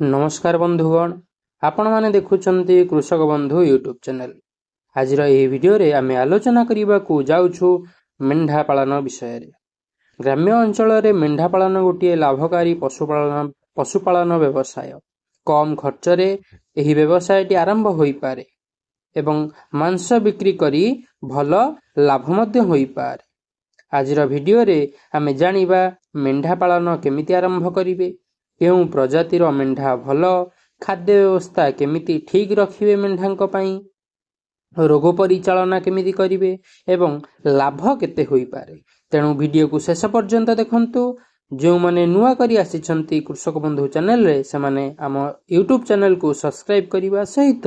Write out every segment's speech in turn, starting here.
ନମସ୍କାର ବନ୍ଧୁଗଣ, ଆପଣମାନେ ଦେଖୁଛନ୍ତି କୃଷକ ବନ୍ଧୁ ୟୁଟ୍ୟୁବ୍ ଚ୍ୟାନେଲ୍। ଆଜିର ଏହି ଭିଡ଼ିଓରେ ଆମେ ଆଲୋଚନା କରିବାକୁ ଯାଉଛୁ ମେଣ୍ଢା ପାଳନ ବିଷୟରେ। ଗ୍ରାମ୍ୟ ଅଞ୍ଚଳରେ ମେଣ୍ଢା ପାଳନ ଗୋଟିଏ ଲାଭକାରୀ ପଶୁପାଳନ ବ୍ୟବସାୟ। କମ୍ ଖର୍ଚ୍ଚରେ ଏହି ବ୍ୟବସାୟଟି ଆରମ୍ଭ ହୋଇପାରେ ଏବଂ ମାଂସ ବିକ୍ରି କରି ଭଲ ଲାଭ ମଧ୍ୟ ହୋଇପାରେ। ଆଜିର ଭିଡ଼ିଓରେ ଆମେ ଜାଣିବା ମେଣ୍ଢା ପାଳନ କେମିତି ଆରମ୍ଭ କରିବେ, କେଉଁ ପ୍ରଜାତିର ମେଣ୍ଢା ଭଲ, ଖାଦ୍ୟ ବ୍ୟବସ୍ଥା କେମିତି ଠିକ୍ ରଖିବେ ମେଣ୍ଢାଙ୍କ ପାଇଁ, ରୋଗ ପରିଚାଳନା କେମିତି କରିବେ ଏବଂ ଲାଭ କେତେ ହୋଇପାରେ। ତେଣୁ ଭିଡ଼ିଓକୁ ଶେଷ ପର୍ଯ୍ୟନ୍ତ ଦେଖନ୍ତୁ। ଯେଉଁମାନେ ନୂଆ କରି ଆସିଛନ୍ତି କୃଷକ ବନ୍ଧୁ ଚ୍ୟାନେଲରେ, ସେମାନେ ଆମ ୟୁଟ୍ୟୁବ୍ ଚ୍ୟାନେଲକୁ ସବସ୍କ୍ରାଇବ୍ କରିବା ସହିତ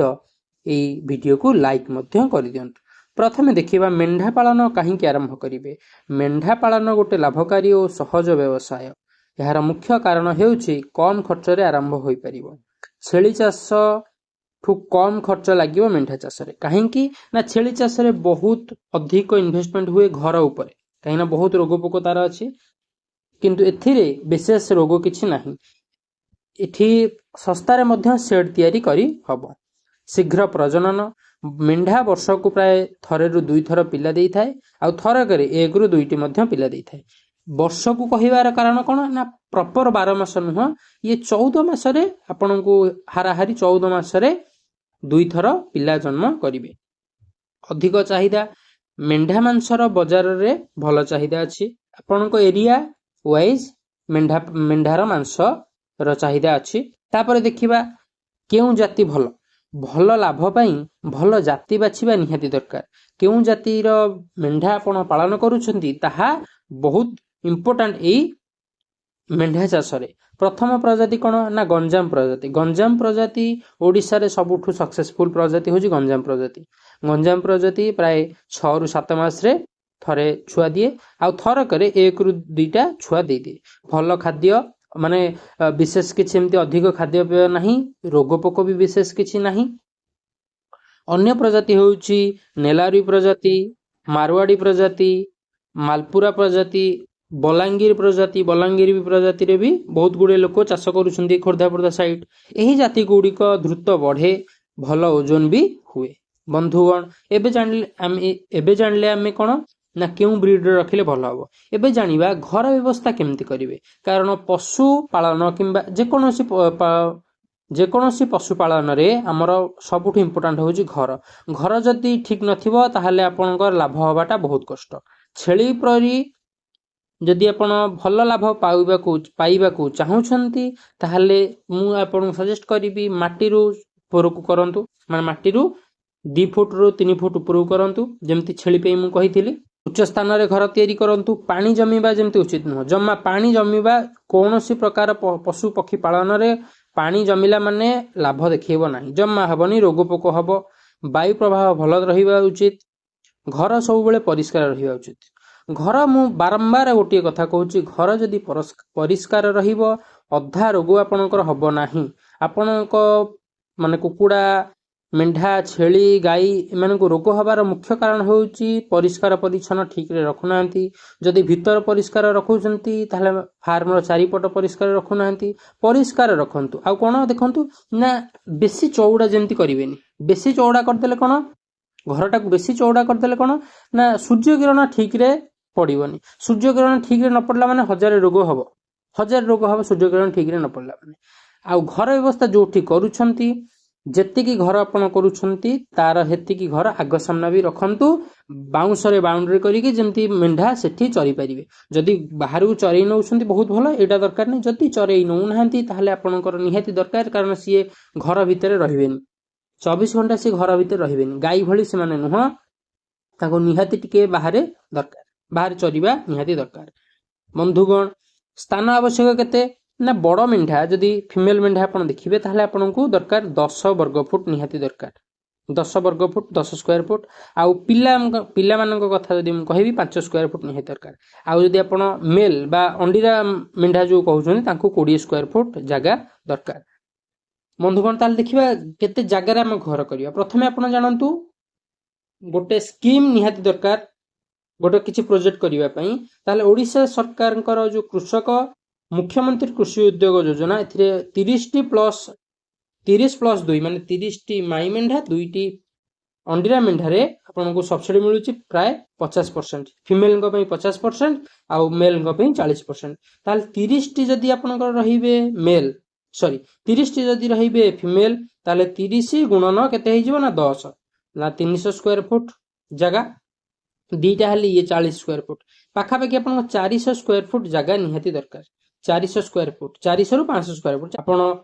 ଏଇ ଭିଡ଼ିଓକୁ ଲାଇକ୍ ମଧ୍ୟ କରିଦିଅନ୍ତୁ। ପ୍ରଥମେ ଦେଖିବା ମେଣ୍ଢା ପାଳନ କାହିଁକି ଆରମ୍ଭ କରିବେ। ମେଣ୍ଢା ପାଳନ ଗୋଟେ ଲାଭକାରୀ ଓ ସହଜ ବ୍ୟବସାୟ। ଏହାର ମୁଖ୍ୟ କାରଣ ହେଉଛି କମ୍ ଖର୍ଚ୍ଚରେ ଆରମ୍ଭ ହୋଇପାରିବ। ଛେଳି ଚାଷ ଠୁ କମ୍ ଖର୍ଚ୍ଚ ଲାଗିବ ମେଣ୍ଢା ଚାଷରେ। କାହିଁକି ନା ଛେଳି ଚାଷରେ ବହୁତ ଅଧିକ ଇନଭେଷ୍ଟମେଣ୍ଟ ହୁଏ ଘର ଉପରେ, କାହିଁକିନା ବହୁତ ରୋଗ ପୋକ ତାର ଅଛି। କିନ୍ତୁ ଏଥିରେ ବିଶେଷ ରୋଗ କିଛି ନାହିଁ। ଏଠି ଶସ୍ତାରେ ମଧ୍ୟ ସେଡ୍ ତିଆରି କରି ହବ। ଶୀଘ୍ର ପ୍ରଜନନ: ମେଣ୍ଢା ବର୍ଷକୁ ପ୍ରାୟ ଥରେରୁ ଦୁଇଥର ପିଲା ଦେଇଥାଏ, ଆଉ ଥରକରେ ଏକରୁ ଦୁଇଟି ମଧ୍ୟ ପିଲା ଦେଇଥାଏ। ବର୍ଷକୁ କହିବାର କାରଣ କ'ଣ ନା ପ୍ରପର 12 ମାସ ନୁହଁ, ଇଏ 14 ମାସରେ ଆପଣଙ୍କୁ ହାରାହାରି 14 ମାସରେ ଦୁଇଥର ପିଲା ଜନ୍ମ କରିବେ। ଅଧିକ ଚାହିଦା: ମେଣ୍ଢା ମାଂସର ବଜାରରେ ଭଲ ଚାହିଦା ଅଛି। ଆପଣଙ୍କ ଏରିଆ ୱାଇଜ୍ ମେଣ୍ଢାର ମାଂସର ଚାହିଦା ଅଛି। ତାପରେ ଦେଖିବା କେଉଁ ଜାତି ଭଲ। ଭଲ ଲାଭ ପାଇଁ ଭଲ ଜାତି ବାଛିବା ନିହାତି ଦରକାର। କେଉଁ ଜାତିର ମେଣ୍ଢା ଆପଣ ପାଳନ କରୁଛନ୍ତି, ତାହା ବହୁତ ଇମ୍ପୋର୍ଟାଣ୍ଟ ଏଇ ମେଣ୍ଢା ଚାଷରେ। ପ୍ରଥମ ପ୍ରଜାତି କ'ଣ ନା ଗଞ୍ଜାମ ପ୍ରଜାତି। ଗଞ୍ଜାମ ପ୍ରଜାତି ଓଡ଼ିଶାରେ ସବୁଠୁ ସକ୍ସେସଫୁଲ ପ୍ରଜାତି ହେଉଛି ଗଞ୍ଜାମ ପ୍ରଜାତି। ଗଞ୍ଜାମ ପ୍ରଜାତି ପ୍ରାୟ 6ରୁ 7 ମାସରେ ଥରେ ଛୁଆ ଦିଏ, ଆଉ ଥରକରେ ଏକରୁ ଦୁଇଟା ଛୁଆ ଦେଇଦିଏ। ଭଲ ଖାଦ୍ୟ, ମାନେ ବିଶେଷ କିଛି ଏମିତି ଅଧିକ ଖାଦ୍ୟପେୟ ନାହିଁ, ରୋଗ ପୋକ ବି ବିଶେଷ କିଛି ନାହିଁ। ଅନ୍ୟ ପ୍ରଜାତି ହେଉଛି ନେଲାରି ପ୍ରଜାତି, ମାରୱାଡ଼ି ପ୍ରଜାତି, ମାଲପୁରା ପ୍ରଜାତି, ବଲାଙ୍ଗୀର ପ୍ରଜାତି। ବଲାଙ୍ଗୀର ବି ପ୍ରଜାତିରେ ବି ବହୁତ ଗୁଡ଼ିଏ ଲୋକ ଚାଷ କରୁଛନ୍ତି ଖୋର୍ଦ୍ଧା ଫୋର୍ଦ୍ଧା ସାଇଡ୍। ଏହି ଜାତି ଗୁଡ଼ିକ ଦ୍ରୁତ ବଢ଼େ, ଭଲ ଓଜନ ବି ହୁଏ। ବନ୍ଧୁଗଣ, ଏବେ ଜାଣିଲେ ଆମେ କ'ଣ ନା କେଉଁ ବ୍ରିଡର ରଖିଲେ ଭଲ ହବ। ଏବେ ଜାଣିବା ଘର ବ୍ୟବସ୍ଥା କେମିତି କରିବେ। କାରଣ ପଶୁ ପାଳନ କିମ୍ବା ଯେକୌଣସି ପଶୁପାଳନରେ ଆମର ସବୁଠୁ ଇମ୍ପୋର୍ଟାଣ୍ଟ ହେଉଛି ଘର। ଘର ଯଦି ଠିକ୍ ନଥିବ, ତାହେଲେ ଆପଣଙ୍କର ଲାଭ ହେବାଟା ବହୁତ କଷ୍ଟ। ଛେଳି ପରି ଯଦି ଆପଣ ଭଲ ଲାଭ ପାଇବାକୁ ଚାହୁଁଛନ୍ତି, ତାହେଲେ ମୁଁ ଆପଣଙ୍କୁ ସଜେଷ୍ଟ କରିବି ମାଟିରୁ ଉପରକୁ କରନ୍ତୁ, ମାନେ ମାଟିରୁ 2 ଫୁଟରୁ 3 ଫୁଟ ଉପରକୁ କରନ୍ତୁ, ଯେମିତି ଛେଳି ପାଇଁ ମୁଁ କହିଥିଲି। ଉଚ୍ଚ ସ୍ଥାନରେ ଘର ତିଆରି କରନ୍ତୁ। ପାଣି ଜମିବା ଯେମିତି ଉଚିତ ନୁହଁ। ଜମା ପାଣି ଜମିବା, କୌଣସି ପ୍ରକାର ପଶୁ ପକ୍ଷୀ ପାଳନରେ ପାଣି ଜମିଲା ମାନେ ଲାଭ ଦେଖେଇବ ନାହିଁ, ଜମା ହେବନି, ରୋଗ ପୋକ ହବ। ବାୟୁ ପ୍ରବାହ ଭଲ ରହିବା ଉଚିତ। ଘର ସବୁବେଳେ ପରିଷ୍କାର ରହିବା ଉଚିତ। ଘର, ମୁଁ ବାରମ୍ବାର ଗୋଟିଏ କଥା କହୁଛି, ଘର ଯଦି ପରିଷ୍କାର ରହିବ, ଅଧା ରୋଗ ଆପଣଙ୍କର ହବ ନାହିଁ। ଆପଣଙ୍କ ମାନେ କୁକୁଡ଼ା, ମେଣ୍ଢା, ଛେଳି, ଗାଈ ଏମାନଙ୍କୁ ରୋଗ ହେବାର ମୁଖ୍ୟ କାରଣ ହେଉଛି ପରିଷ୍କାର ପରିଚ୍ଛନ୍ନ ଠିକରେ ରଖୁନାହାନ୍ତି। ଯଦି ଭିତର ପରିଷ୍କାର ରଖୁଛନ୍ତି, ତାହେଲେ ଫାର୍ମର ଚାରିପଟ ପରିଷ୍କାର ରଖୁନାହାନ୍ତି। ପରିଷ୍କାର ରଖନ୍ତୁ। ଆଉ କ'ଣ ଦେଖନ୍ତୁ ନା ବେଶୀ ଚଉଡ଼ା ଯେମିତି କରିବେନି। ବେଶୀ ଚଉଡ଼ା କରିଦେଲେ କ'ଣ, ଘରଟାକୁ ବେଶୀ ଚଉଡ଼ା କରିଦେଲେ କ'ଣ ନା ସୂର୍ଯ୍ୟ କିରଣ ଠିକରେ ପଡ଼ିବନି। ସୂର୍ଯ୍ୟ କିରଣ ଠିକରେ ନ ପଡ଼ିଲା ମାନେ ହଜାରେ ରୋଗ ହବ, ହଜାରେ ରୋଗ ହବ ସୂର୍ଯ୍ୟ କିରଣ ଠିକରେ ନ ପଡ଼ିଲା ମାନେ। ଆଉ ଘର ବ୍ୟବସ୍ଥା ଯୋଉଠି କରୁଛନ୍ତି, ଯେତିକି ଘର ଆପଣ କରୁଛନ୍ତି ତାର ସେତିକି ଘର ଆଗ ସାମ୍ନା ବି ରଖନ୍ତୁ, ବାଉଁଶରେ ବାଉଣ୍ଡ୍ରି କରିକି, ଯେମିତି ମେଣ୍ଢା ସେଠି ଚରି ପାରିବେ। ଯଦି ବାହାରକୁ ଚରେଇ ନେଉଛନ୍ତି, ବହୁତ ଭଲ, ଏଇଟା ଦରକାର ନାହିଁ। ଯଦି ଚରେଇ ନେଉନାହାନ୍ତି, ତାହେଲେ ଆପଣଙ୍କର ନିହାତି ଦରକାର, କାରଣ ସିଏ ଘର ଭିତରେ ରହିବେନି। 24 ଘଣ୍ଟା ସିଏ ଘର ଭିତରେ ରହିବେନି। ଗାଈ ଭଳି ସେମାନେ ନୁହଁ, ତାଙ୍କୁ ନିହାତି ଟିକେ ବାହାରେ ଦରକାର, ବାହାରେ ଚରିବା ନିହାତି ଦରକାର। ବନ୍ଧୁଗଣ, ସ୍ଥାନ ଆବଶ୍ୟକ କେତେ ନା ବଡ଼ ମେଣ୍ଢା, ଯଦି ଫିମେଲ ମେଣ୍ଢା ଆପଣ ଦେଖିବେ, ତାହେଲେ ଆପଣଙ୍କୁ ଦରକାର 10 ବର୍ଗ ଫୁଟ ନିହାତି ଦରକାର, 10 ବର୍ଗ ଫୁଟ, 10 ସ୍କୋୟାର ଫୁଟ। ଆଉ ପିଲାମାନଙ୍କ କଥା ଯଦି ମୁଁ କହିବି, 5 ସ୍କୋୟାର ଫୁଟ ନିହାତି ଦରକାର। ଆଉ ଯଦି ଆପଣ ମେଲ୍ ବା ଅଣ୍ଡିରା ମେଣ୍ଢା ଯେଉଁ କହୁଛନ୍ତି, ତାଙ୍କୁ 20 ସ୍କୋୟାର ଫୁଟ ଜାଗା ଦରକାର। ବନ୍ଧୁଗଣ, ତାହେଲେ ଦେଖିବା କେତେ ଜାଗାରେ ଆମେ ଘର କରିବା। ପ୍ରଥମେ ଆପଣ ଜାଣନ୍ତୁ, ଗୋଟେ ସ୍କିମ୍ ନିହାତି ଦରକାର ଗୋଟେ କିଛି ପ୍ରୋଜେକ୍ଟ କରିବା ପାଇଁ। ତାହେଲେ ଓଡ଼ିଶା ସରକାରଙ୍କର ଯେଉଁ କୃଷକ ମୁଖ୍ୟମନ୍ତ୍ରୀ କୃଷି ଉଦ୍ୟୋଗ ଯୋଜନା, ଏଥିରେ 30ଟି ପ୍ଲସ୍ 30 ପ୍ଲସ୍ 2, ମାନେ 30ଟି ମାଇ ମେଣ୍ଢା, 2ଟି ଅଣ୍ଡିରା ମେଣ୍ଢାରେ ଆପଣଙ୍କୁ ସବସିଡି ମିଳୁଛି ପ୍ରାୟ 50%। ଫିମେଲଙ୍କ ପାଇଁ 50% ଆଉ ମେଲ୍ଙ୍କ ପାଇଁ 40%। ତାହେଲେ 30ଟି ଯଦି ଆପଣଙ୍କର ରହିବେ ମେଲ୍, ସରି, 30ଟି ଯଦି ରହିବେ ଫିମେଲ, ତାହେଲେ 30 ଗୁଣନ କେତେ ହେଇଯିବ ନା 10 ନା 300 ସ୍କୋୟାର ଫୁଟ ଜାଗା, 2ଟା ହେଲେ ଇଏ 40 ସ୍କୋୟାର ଫୁଟ, ପାଖାପାଖି ଆପଣଙ୍କ 400 ସ୍କୋୟାର ଫୁଟ ଜାଗା ନିହାତି ଦରକାର। 400 ସ୍କୋୟାର ଫୁଟ, 400ରୁ 500 ସ୍କୋୟାର ଫୁଟ। ଆପଣ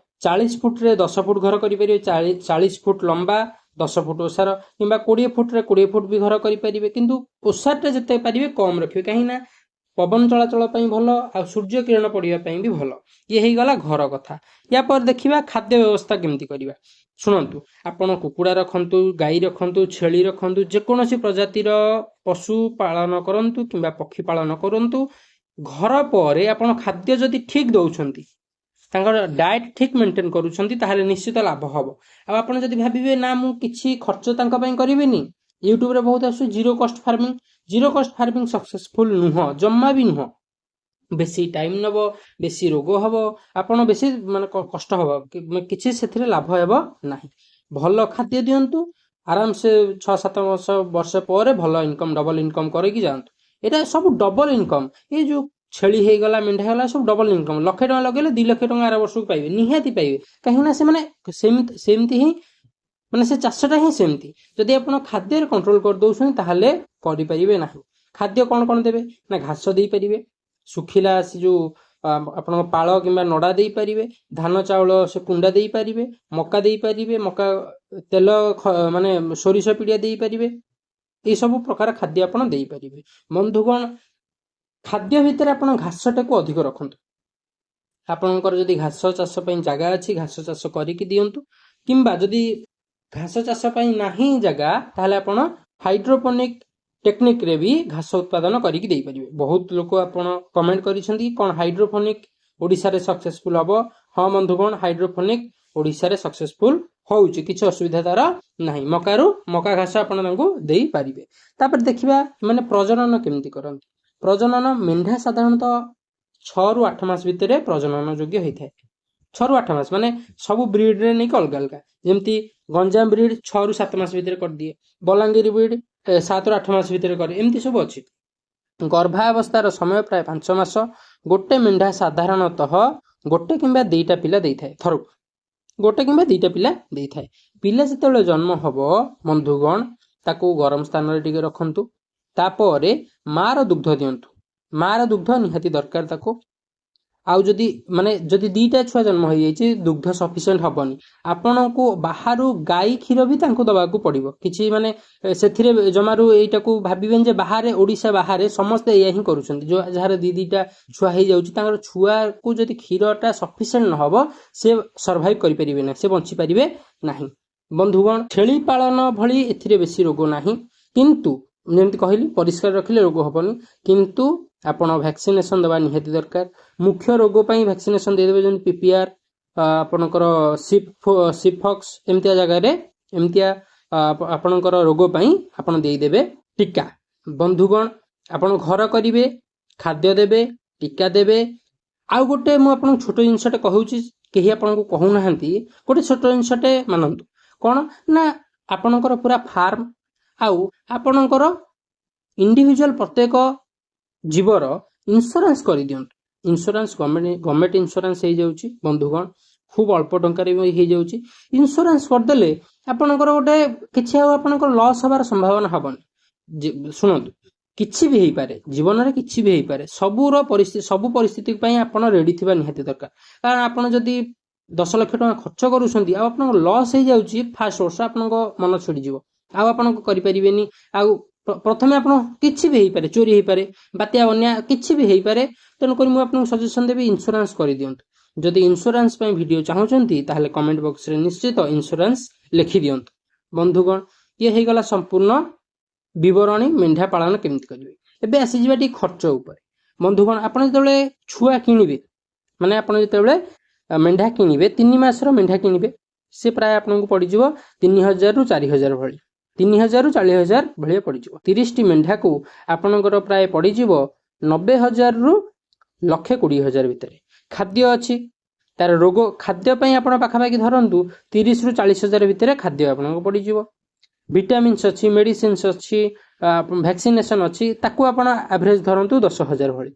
40 ଫୁଟରେ 10 ଫୁଟ ଘର କରିପାରିବେ, 40 ଫୁଟ ଲମ୍ବା, 10 ଫୁଟ ଓସାର, କିମ୍ବା 20 ଫୁଟରେ 20 ଫୁଟ ବି ଘର କରିପାରିବେ। କିନ୍ତୁ ଓସାରଟା ଯେତେ ପାରିବେ କମ୍ ରଖିବେ, କାହିଁକି ନା ପବନ ଚଳାଚଳ ପାଇଁ ଭଲ ଆଉ ସୂର୍ଯ୍ୟ କିରଣ ପଡ଼ିବା ପାଇଁ ବି ଭଲ। ଇଏ ହେଇଗଲା ଘର କଥା। ୟା ପରେ ଦେଖିବା ଖାଦ୍ୟ ବ୍ୟବସ୍ଥା କେମିତି କରିବା। ଶୁଣନ୍ତୁ, ଆପଣ କୁକୁଡ଼ା ରଖନ୍ତୁ, ଗାଈ ରଖନ୍ତୁ, ଛେଳି ରଖନ୍ତୁ, ଯେକୌଣସି ପ୍ରଜାତିର ପଶୁ ପାଳନ କରନ୍ତୁ କିମ୍ବା ପକ୍ଷୀ ପାଳନ କରନ୍ତୁ, ଘର ପରେ ଆପଣ ଖାଦ୍ୟ ଯଦି ଠିକ୍ ଦେଉଛନ୍ତି, ତାଙ୍କର ଡାଏଟ୍ ଠିକ୍ ମେଣ୍ଟେନ୍ କରୁଛନ୍ତି, ତାହେଲେ ନିଶ୍ଚିତ ଲାଭ ହେବ। ଆଉ ଆପଣ ଯଦି ଭାବିବେ ନା ମୁଁ କିଛି ଖର୍ଚ୍ଚ ତାଙ୍କ ପାଇଁ କରିବିନି, ୟୁଟ୍ୟୁବରେ ବହୁତ ଆସୁଛି ଜିରୋ କଷ୍ଟ ଫାର୍ମିଂ। ଜିରୋ କଷ୍ଟ ଫାର୍ମିଂ ସକ୍ସେସଫୁଲ୍ ନୁହଁ, ଜମା ବି ନୁହଁ। ବେଶୀ ଟାଇମ୍ ନେବ, ବେଶୀ ରୋଗ ହେବ, ଆପଣ ବେଶୀ ମାନେ କଷ୍ଟ ହେବ, କିଛି ସେଥିରେ ଲାଭ ହେବ ନାହିଁ। ଭଲ ଖାଦ୍ୟ ଦିଅନ୍ତୁ, ଆରାମସେ 6-7 ମାସ, ବର୍ଷ ପରେ ଭଲ ଇନକମ୍, ଡବଲ ଇନକମ୍ କରିକି ଯାଆନ୍ତୁ। ଏଇଟା ସବୁ ଡବଲ ଇନକମ୍। ଏଇ ଯେଉଁ ଛେଳି ହେଇଗଲା, ମେଣ୍ଢା ହେଇଗଲା, ସବୁ ଡବଲ ଇନକମ୍। ଲକ୍ଷେ ଟଙ୍କା ଲଗେଇଲେ 2 ଲକ୍ଷ ଟଙ୍କା ଆର ବର୍ଷକୁ ପାଇବେ, ନିହାତି ପାଇବେ। କାହିଁକିନା ସେମାନେ ସେମିତି ହିଁ, ମାନେ ସେ ଚାଷଟା ହିଁ ସେମିତି। ଯଦି ଆପଣ ଖାଦ୍ୟରେ କଣ୍ଟ୍ରୋଲ କରିଦେଉଛନ୍ତି ତାହେଲେ କରିପାରିବେ ନାହିଁ। ଖାଦ୍ୟ କ'ଣ କ'ଣ ଦେବେ ନା ଘାସ ଦେଇପାରିବେ, ଶୁଖିଲା ସେ ଯେଉଁ ଆପଣଙ୍କ ପାଳ କିମ୍ବା ନଡ଼ା ଦେଇପାରିବେ, ଧାନ ଚାଉଳ ସେ କୁଣ୍ଡା ଦେଇପାରିବେ, ମକା ଦେଇପାରିବେ, ମକା ତେଲ ମାନେ ସୋରିଷ ପିଡ଼ିଆ ଦେଇପାରିବେ। ଏଇସବୁ ପ୍ରକାର ଖାଦ୍ୟ ଆପଣ ଦେଇପାରିବେ। ବନ୍ଧୁଗଣ, ଖାଦ୍ୟ ଭିତରେ ଆପଣ ଘାସଟାକୁ ଅଧିକ ରଖନ୍ତୁ। ଆପଣଙ୍କର ଯଦି ଘାସ ଚାଷ ପାଇଁ ଜାଗା ଅଛି, ଘାସ ଚାଷ କରିକି ଦିଅନ୍ତୁ, କିମ୍ବା ଯଦି ଘାସ ଚାଷ ପାଇଁ ନାହିଁ ଜାଗା, ତାହେଲେ ଆପଣ ହାଇଡ୍ରୋପୋନିକ୍ ଟେକ୍ନିକ୍ରେ ବି ଘାସ ଉତ୍ପାଦନ କରିକି ଦେଇପାରିବେ। ବହୁତ ଲୋକ ଆପଣ କମେଣ୍ଟ କରିଛନ୍ତି, କ'ଣ ହାଇଡ୍ରୋଫୋନିକ୍ ଓଡ଼ିଶାରେ ସକ୍ସେସଫୁଲ୍ ହବ? ହଁ ବନ୍ଧୁଗଣ, ହାଇଡ୍ରୋଫୋନିକ୍ ଓଡ଼ିଶାରେ ସକ୍ସେସଫୁଲ୍ ହଉଛି, କିଛି ଅସୁବିଧା ତାର ନାହିଁ। ମକାରୁ ମକା ଘାସ ଆପଣ ତାଙ୍କୁ ଦେଇପାରିବେ। ତାପରେ ଦେଖିବା ମାନେ ପ୍ରଜନନ କେମିତି କରନ୍ତି। ପ୍ରଜନନ, ମେଣ୍ଢା ସାଧାରଣତଃ 6ରୁ 8 ମାସ ଭିତରେ ପ୍ରଜନନ ଯୋଗ୍ୟ ହେଇଥାଏ। 6ରୁ 8 ମାସ ମାନେ ସବୁ ବ୍ରିଡ୍ରେ ନେଇକି ଅଲଗା ଅଲଗା। ଯେମିତି ଗଞ୍ଜାମ ବ୍ରିଡ୍ 6ରୁ 7 ମାସ ଭିତରେ କରିଦିଏ, ବଲାଙ୍ଗୀର ବ୍ରିଡ୍ 7ରୁ 8 ମାସ ଭିତରେ କରେ, ଏମିତି ସବୁ ଅଛି। ଗର୍ଭାବସ୍ଥାର ସମୟ ପ୍ରାୟ 5 ମାସ। ଗୋଟେ ମେଣ୍ଢା ସାଧାରଣତଃ ଗୋଟେ କିମ୍ବା 2ଟା ପିଲା ଦେଇଥାଏ, ଥରକୁ ଗୋଟେ କିମ୍ବା 2ଟା ପିଲା ଦେଇଥାଏ। ପିଲା ଯେତେବେଳେ ଜନ୍ମ ହବ ବନ୍ଧୁଗଣ, ତାକୁ ଗରମ ସ୍ଥାନରେ ଟିକେ ରଖନ୍ତୁ। ତାପରେ ମାର ଦୁଗ୍ଧ ଦିଅନ୍ତୁ, ମାର ଦୁଗ୍ଧ ନିହାତି ଦରକାର ତାକୁ। ଆଉ ଯଦି ମାନେ ଯଦି 2ଟା ଛୁଆ ଜନ୍ମ ହେଇଯାଇଛି, ଦୁଗ୍ଧ ସଫିସିଏଣ୍ଟ ହବନି, ଆପଣଙ୍କୁ ବାହାରୁ ଗାଈ କ୍ଷୀର ବି ତାଙ୍କୁ ଦେବାକୁ ପଡ଼ିବ କିଛି। ମାନେ ସେଥିରେ ଜମାରୁ ଏଇଟାକୁ ଭାବିବେନି ଯେ ବାହାରେ, ଓଡ଼ିଶା ବାହାରେ ସମସ୍ତେ ଏଇଆ ହିଁ କରୁଛନ୍ତି। ଯେଉଁ ଯାହାର 2ଟା ଛୁଆ ହେଇଯାଉଛି, ତାଙ୍କର ଛୁଆକୁ ଯଦି କ୍ଷୀରଟା ସଫିସିଏଣ୍ଟ ନ ହବ, ସେ ସର୍ଭାଇଭ୍ କରିପାରିବେ ନାହିଁ, ସେ ବଞ୍ଚିପାରିବେ ନାହିଁ। ବନ୍ଧୁଗଣ, ଛେଳି ପାଳନ ଭଳି ଏଥିରେ ବେଶୀ ରୋଗ ନାହିଁ, କିନ୍ତୁ ଯେମିତି କହିଲି ପରିଷ୍କାର ରଖିଲେ ରୋଗ ହେବନି। କିନ୍ତୁ ଆପଣ ଭ୍ୟାକ୍ସିନେସନ୍ ଦେବା ନିହାତି ଦରକାର। ମୁଖ୍ୟ ରୋଗ ପାଇଁ ଭ୍ୟାକ୍ସିନେସନ୍ ଦେଇଦେବେ, ଯେମିତି ପିପିଆର୍, ଆପଣଙ୍କର ସିଫକ୍ସ, ଏମିତିଆ ଜାଗାରେ ଏମିତିଆ ଆପଣଙ୍କର ରୋଗ ପାଇଁ ଆପଣ ଦେଇଦେବେ ଟୀକା। ବନ୍ଧୁଗଣ, ଆପଣ ଘର କରିବେ, ଖାଦ୍ୟ ଦେବେ, ଟୀକା ଦେବେ। ଆଉ ଗୋଟେ ମୁଁ ଆପଣଙ୍କୁ ଛୋଟ ଜିନିଷଟେ କହୁଛି, କେହି ଆପଣଙ୍କୁ କହୁନାହାନ୍ତି, ଗୋଟେ ଛୋଟ ଜିନିଷଟେ ମାନନ୍ତୁ। କ'ଣ ନା ଆପଣଙ୍କର ପୁରା ଫାର୍ମ ଆଉ ଆପଣଙ୍କର ଇଣ୍ଡିଭିଜୁଆଲ ପ୍ରତ୍ୟେକ ଜୀବର ଇନ୍ସୁରାନ୍ସ କରିଦିଅନ୍ତୁ। ଇନ୍ସୁରାନ୍ସ ଗଭର୍ଣ୍ଣମେଣ୍ଟ ଇନ୍ସୁରାନ୍ସ ହେଇଯାଉଛି ବନ୍ଧୁଗଣ, ଖୁବ୍ ଅଳ୍ପ ଟଙ୍କାରେ ବି ହେଇଯାଉଛି। ଇନ୍ସୁରାନ୍ସ କରିଦେଲେ ଆପଣଙ୍କର ଗୋଟେ କିଛି ଆଉ ଆପଣଙ୍କର ଲସ୍ ହେବାର ସମ୍ଭାବନା ହେବନି। ଶୁଣନ୍ତୁ, କିଛି ବି ହେଇପାରେ ଜୀବନରେ, କିଛି ବି ହେଇପାରେ। ସବୁର ପରିସ୍ଥିତି, ସବୁ ପରିସ୍ଥିତି ପାଇଁ ଆପଣ ରେଡି ଥିବା ନିହାତି ଦରକାର। କାରଣ ଆପଣ ଯଦି 10 ଲକ୍ଷ ଟଙ୍କା ଖର୍ଚ୍ଚ କରୁଛନ୍ତି ଆଉ ଆପଣଙ୍କ ଲସ୍ ହେଇଯାଉଛି ଫାଷ୍ଟ ବର୍ଷ, ଆପଣଙ୍କ ମନ ଛିଡ଼ିଯିବ, ଆଉ ଆପଣ କରିପାରିବେନି। ଆଉ ପ୍ରଥମେ ଆପଣ କିଛି ବି ହେଇପାରେ, ଚୋରି ହେଇପାରେ, ବାତ୍ୟା, ବନ୍ୟା, କିଛି ବି ହେଇପାରେ। ତେଣୁକରି ମୁଁ ଆପଣଙ୍କୁ ସଜେସନ୍ ଦେବି, ଇନ୍ସୁରାନ୍ସ କରିଦିଅନ୍ତୁ। ଯଦି ଇନ୍ସୁରାନ୍ସ ପାଇଁ ଭିଡ଼ିଓ ଚାହୁଁଛନ୍ତି, ତାହେଲେ କମେଣ୍ଟ ବକ୍ସରେ ନିଶ୍ଚିତ ଇନ୍ସୁରାନ୍ସ ଲେଖିଦିଅନ୍ତୁ। ବନ୍ଧୁଗଣ, ଇଏ ହେଇଗଲା ସମ୍ପୂର୍ଣ୍ଣ ବିବରଣୀ ମେଣ୍ଢା ପାଳନ କେମିତି କରିବେ। ଏବେ ଆସିଯିବା ଟିକେ ଖର୍ଚ୍ଚ ଉପରେ। ବନ୍ଧୁଗଣ, ଆପଣ ଯେତେବେଳେ ଛୁଆ କିଣିବେ, ମାନେ ଆପଣ ଯେତେବେଳେ ମେଣ୍ଢା କିଣିବେ, 3 ମାସର ମେଣ୍ଢା କିଣିବେ, ସେ ପ୍ରାୟ ଆପଣଙ୍କୁ ପଡ଼ିଯିବ 3000ରୁ 4000 ଭଳି, 3000ରୁ 40,000 ଭଳିଆ ପଡ଼ିଯିବ। 30ଟି ମେଣ୍ଢାକୁ ଆପଣଙ୍କର ପ୍ରାୟ ପଡ଼ିଯିବ 90,000ରୁ 1,20,000 ଭିତରେ। ଖାଦ୍ୟ ଅଛି, ତାର ରୋଗ, ଖାଦ୍ୟ ପାଇଁ ଆପଣ ପାଖାପାଖି ଧରନ୍ତୁ 30ରୁ 40 ହଜାର ଭିତରେ ଖାଦ୍ୟ ଆପଣଙ୍କୁ ପଡ଼ିଯିବ। ଭିଟାମିନ୍ସ ଅଛି, ମେଡ଼ିସିନ୍ସ ଅଛି, ଭ୍ୟାକ୍ସିନେସନ୍ ଅଛି, ତାକୁ ଆପଣ ଆଭରେଜ ଧରନ୍ତୁ 10,000 ଭଳି।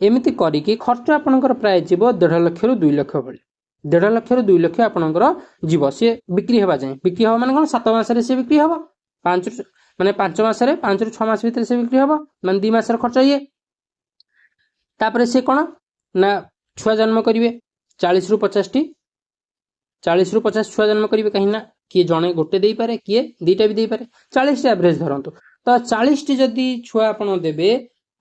ଏମିତି କରିକି ଖର୍ଚ୍ଚ ଆପଣଙ୍କର ପ୍ରାୟ ଯିବ 1.5 ଲକ୍ଷରୁ 2 ଲକ୍ଷ ଭଳି। 1.5 ଲକ୍ଷରୁ 2 ଲକ୍ଷ ଆପଣଙ୍କର ଯିବ ସିଏ ବିକ୍ରି ହେବା ଯାଏଁ। ବିକ୍ରି ହେବ ମାନେ କ'ଣ? 7 ମାସରେ ସିଏ ବିକ୍ରି ହେବ। ପାଞ୍ଚରୁ ମାନେ 5 ମାସରେ, 5ରୁ 6 ମାସ ଭିତରେ ସେ ବିକ୍ରି ହେବ। ମାନେ 2 ମାସର ଖର୍ଚ୍ଚ ଇଏ। ତାପରେ ସେ କ'ଣ ନା ଛୁଆ ଜନ୍ମ କରିବେ 40ରୁ 50ଟି। 40ରୁ 50 ଛୁଆ ଜନ୍ମ କରିବେ, କାହିଁକି ନା କିଏ ଜଣେ ଗୋଟେ ଦେଇପାରେ, କିଏ ଦୁଇଟା ବି ଦେଇପାରେ। 40ଟି ଆଭରେଜ ଧରନ୍ତୁ। ତ 40ଟି ଯଦି ଛୁଆ ଆପଣ ଦେବେ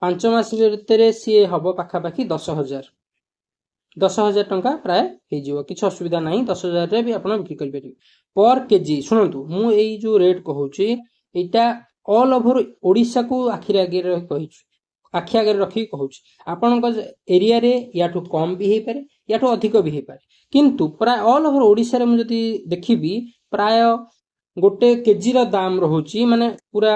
5 ମାସ ଭିତରେ, ସିଏ ହବ ପାଖାପାଖି 10,000। 10,000 ଟଙ୍କା ପ୍ରାୟ ହେଇଯିବ, କିଛି ଅସୁବିଧା ନାହିଁ। 10,000ରେ ବି ଆପଣ ବିକ୍ରି କରିପାରିବେ ପର୍ କେଜି। ଶୁଣନ୍ତୁ, ମୁଁ ଏଇ ଯେଉଁ ରେଟ୍ କହୁଛି, ଏଇଟା ଅଲ୍ ଓଭର ଓଡ଼ିଶାକୁ ଆଖିରେ ଆଗରେ ରଖି କହିଛି, ଆଖି ଆଗରେ ରଖିକି କହୁଛି। ଆପଣଙ୍କ ଏରିଆରେ ୟାଠୁ କମ୍ ବି ହେଇପାରେ, ୟାଠୁ ଅଧିକ ବି ହେଇପାରେ। କିନ୍ତୁ ପ୍ରାୟ ଅଲ୍ ଓଭର ଓଡ଼ିଶାରେ ମୁଁ ଯଦି ଦେଖିବି, ପ୍ରାୟ ଗୋଟେ କେଜିର ଦାମ ରହୁଛି, ମାନେ ପୁରା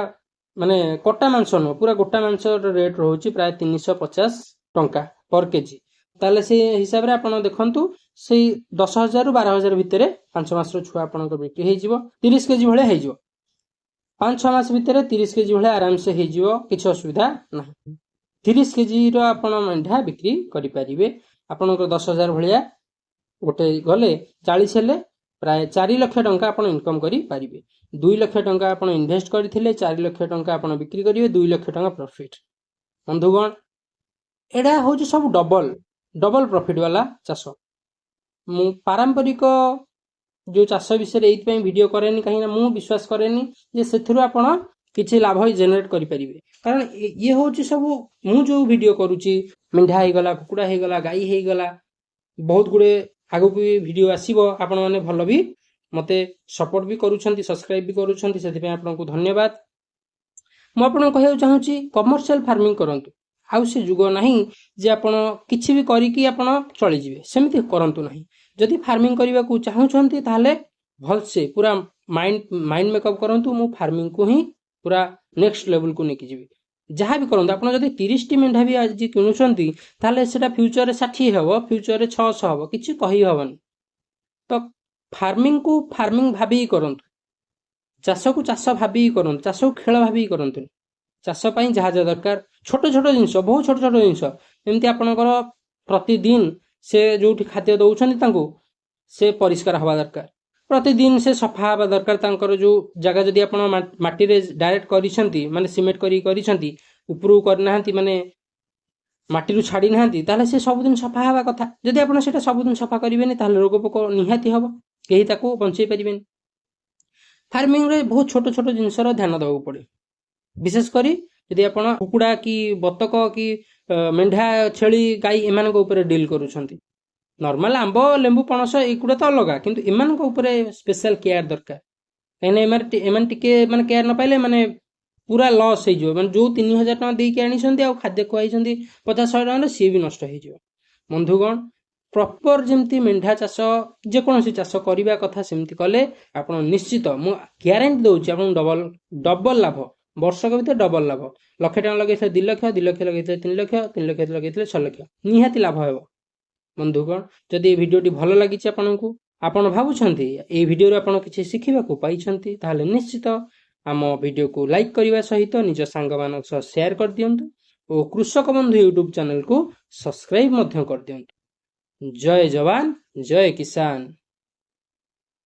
ମାନେ କଟା ମାଂସ ନୁହଁ, ପୁରା ଗୋଟା ମାଂସର ରେଟ୍ ରହୁଛି ପ୍ରାୟ 350 ଟଙ୍କା ପର୍ କେଜି। ତାହେଲେ ସେଇ ହିସାବରେ ଆପଣ ଦେଖନ୍ତୁ, ସେଇ 10,000ରୁ 12,000 ଭିତରେ 5 ମାସର ଛୁଆ ଆପଣଙ୍କ ବିକ୍ରି ହେଇଯିବ। 30 କେଜି ଭଳିଆ ହେଇଯିବ। 5-6 ମାସ ଭିତରେ 30 କେଜି ଭଳିଆ ଆରାମସେ ହେଇଯିବ, କିଛି ଅସୁବିଧା ନାହିଁ। 30 କେଜିର ଆପଣ ମେଣ୍ଢା ବିକ୍ରି କରିପାରିବେ। ଆପଣଙ୍କର 10,000 ଭଳିଆ ଗୋଟେ ଗଲେ, 40 ହେଲେ ପ୍ରାୟ 4 ଲକ୍ଷ ଟଙ୍କା ଆପଣ ଇନକମ୍ କରିପାରିବେ। 2 ଲକ୍ଷ ଟଙ୍କା ଆପଣ ଇନଭେଷ୍ଟ କରିଥିଲେ, 4 ଲକ୍ଷ ଟଙ୍କା ଆପଣ ବିକ୍ରି କରିବେ, 2 ଲକ୍ଷ ଟଙ୍କା ପ୍ରଫିଟ୍। ବନ୍ଧୁଗଣ, ଏଇଟା ହେଉଛି ସବୁ ଡବଲ ଡବଲ ପ୍ରଫିଟ୍ ବାଲା ଚାଷ। ମୁଁ ପାରମ୍ପରିକ ଯେଉଁ ଚାଷ ବିଷୟରେ ଏଇଥିପାଇଁ ଭିଡ଼ିଓ କରେନି, କାହିଁକିନା ମୁଁ ବିଶ୍ୱାସ କରେନି ଯେ ସେଥିରୁ ଆପଣ କିଛି ଲାଭ ଜେନେରେଟ୍ କରିପାରିବେ। କାରଣ ଇଏ ହେଉଛି ସବୁ ମୁଁ ଯେଉଁ ଭିଡ଼ିଓ କରୁଛି, ମେଣ୍ଢା ହେଇଗଲା, କୁକୁଡ଼ା ହେଇଗଲା, ଗାଈ ହେଇଗଲା, ବହୁତ ଗୁଡ଼ିଏ ଆଗକୁ ବି ଭିଡ଼ିଓ ଆସିବ। ଆପଣମାନେ ଭଲ ବି ମୋତେ ସପୋର୍ଟ ବି କରୁଛନ୍ତି, ସବସ୍କ୍ରାଇବ୍ ବି କରୁଛନ୍ତି, ସେଥିପାଇଁ ଆପଣଙ୍କୁ ଧନ୍ୟବାଦ। ମୁଁ ଆପଣଙ୍କୁ କହିବାକୁ ଚାହୁଁଛି, କମର୍ସିଆଲ ଫାର୍ମିଂ କରନ୍ତୁ। ଆଉ ସେ ଯୁଗ ନାହିଁ ଯେ ଆପଣ କିଛି ବି କରିକି ଆପଣ ଚଳିଯିବେ। ସେମିତି କରନ୍ତୁ ନାହିଁ। ଯଦି ଫାର୍ମିଂ କରିବାକୁ ଚାହୁଁଛନ୍ତି, ତାହେଲେ ଭଲସେ ପୁରା ମାଇଣ୍ଡ ମେକଅପ୍ କରନ୍ତୁ, ମୁଁ ଫାର୍ମିଂକୁ ହିଁ ପୁରା ନେକ୍ସଟ ଲେଭେଲକୁ ନେଇକି ଯିବି। ଯାହା ବି କରନ୍ତୁ, ଆପଣ ଯଦି 30ଟି ମେଣ୍ଢା ବି ଆଜି କିଣୁଛନ୍ତି, ତାହେଲେ ସେଟା ଫ୍ୟୁଚରରେ 60 ହେବ, ଫ୍ୟୁଚରରେ 600 ହେବ, କିଛି କହିହେବନି। ତ ଫାର୍ମିଂକୁ ଫାର୍ମିଂ ଭାବିକି କରନ୍ତୁ, ଚାଷକୁ ଚାଷ ଭାବିକି କରନ୍ତୁ, ଚାଷକୁ ଖେଳ ଭାବିକି କରନ୍ତୁନି। ଚାଷ ପାଇଁ ଯାହା ଯାହା ଦରକାର, ଛୋଟ ଛୋଟ ଜିନିଷ, ବହୁତ ଛୋଟ ଛୋଟ ଜିନିଷ, ଏମିତି ଆପଣଙ୍କର ପ୍ରତିଦିନ ସେ ଯେଉଁଠି ଖାଦ୍ୟ ଦେଉଛନ୍ତି ତାଙ୍କୁ, ସେ ପରିଷ୍କାର ହେବା ଦରକାର। ପ୍ରତିଦିନ ସେ ସଫା ହେବା ଦରକାର। ତାଙ୍କର ଯେଉଁ ଜାଗା ଯଦି ଆପଣ ମାଟିରେ ଡାଇରେକ୍ଟ କରିଛନ୍ତି, ମାନେ ସିମେଣ୍ଟ କରିକି କରିଛନ୍ତି, ଉପରକୁ କରିନାହାନ୍ତି, ମାନେ ମାଟିରୁ ଛାଡ଼ି ନାହାନ୍ତି, ତାହେଲେ ସେ ସବୁଦିନ ସଫା ହେବା କଥା। ଯଦି ଆପଣ ସେଇଟା ସବୁଦିନ ସଫା କରିବେନି, ତାହେଲେ ରୋଗ ପୋକ ନିହାତି ହେବ, କେହି ତାକୁ ବଞ୍ଚେଇ ପାରିବେନି। ଫାର୍ମିଂରେ ବହୁତ ଛୋଟ ଛୋଟ ଜିନିଷର ଧ୍ୟାନ ଦେବାକୁ ପଡ଼େ। ବିଶେଷ କରି ଯଦି ଆପଣ କୁକୁଡ଼ା କି ବତକ କି ମେଣ୍ଢା, ଛେଳି, ଗାଈ ଏମାନଙ୍କ ଉପରେ ଡିଲ୍ କରୁଛନ୍ତି। ନର୍ମାଲ ଆମ୍ବ, ଲେମ୍ବୁ, ପଣସ ଏଇଗୁଡ଼ା ତ ଅଲଗା, କିନ୍ତୁ ଏମାନଙ୍କ ଉପରେ ସ୍ପେଶାଲ କେୟାର ଦରକାର। କାହିଁକିନା ଏମାନେ ଟିକେ ମାନେ କେୟାର ନ ପାଇଲେ ମାନେ ପୁରା ଲସ୍ ହେଇଯିବ। ମାନେ ଯେଉଁ 3,000 ଟଙ୍କା ଦେଇକି ଆଣିଛନ୍ତି ଆଉ ଖାଦ୍ୟ ଖୁଆଇଛନ୍ତି 50-100 ଟଙ୍କାରେ, ସିଏ ବି ନଷ୍ଟ ହେଇଯିବ। ବନ୍ଧୁଗଣ, ପ୍ରପର ଯେମିତି ମେଣ୍ଢା ଚାଷ, ଯେକୌଣସି ଚାଷ କରିବା କଥା, ସେମିତି କଲେ ଆପଣ ନିଶ୍ଚିତ, ମୁଁ ଗ୍ୟାରେଣ୍ଟି ଦେଉଛି ଆପଣଙ୍କୁ, ଡବଲ ଡବଲ ଲାଭ। ବର୍ଷକ ଭିତରେ ଡବଲ ଲାଭ। ଲକ୍ଷେ ଟଙ୍କା ଲଗେଇଥିଲେ 2 ଲକ୍ଷ, 2 ଲକ୍ଷ ଲଗେଇଥିଲେ 3 ଲକ୍ଷ, 3 ଲକ୍ଷ ଲଗେଇଥିଲେ 6 ଲକ୍ଷ ନିହାତି ଲାଭ ହେବ। ବନ୍ଧୁଗଣ, ଯଦି ଏ ଭିଡ଼ିଓଟି ଭଲ ଲାଗିଛି ଆପଣଙ୍କୁ, ଆପଣ ଭାବୁଛନ୍ତି ଏଇ ଭିଡ଼ିଓରୁ ଆପଣ କିଛି ଶିଖିବାକୁ ପାଇଛନ୍ତି, ତାହେଲେ ନିଶ୍ଚିତ ଆମ ଭିଡ଼ିଓକୁ ଲାଇକ୍ କରିବା ସହିତ ନିଜ ସାଙ୍ଗମାନଙ୍କ ସହ ସେୟାର କରିଦିଅନ୍ତୁ ଓ କୃଷକ ବନ୍ଧୁ ୟୁଟ୍ୟୁବ୍ ଚ୍ୟାନେଲକୁ ସବସ୍କ୍ରାଇବ୍ ମଧ୍ୟ କରିଦିଅନ୍ତୁ। ଜୟ ଯବାନ, ଜୟ କିଷାନ।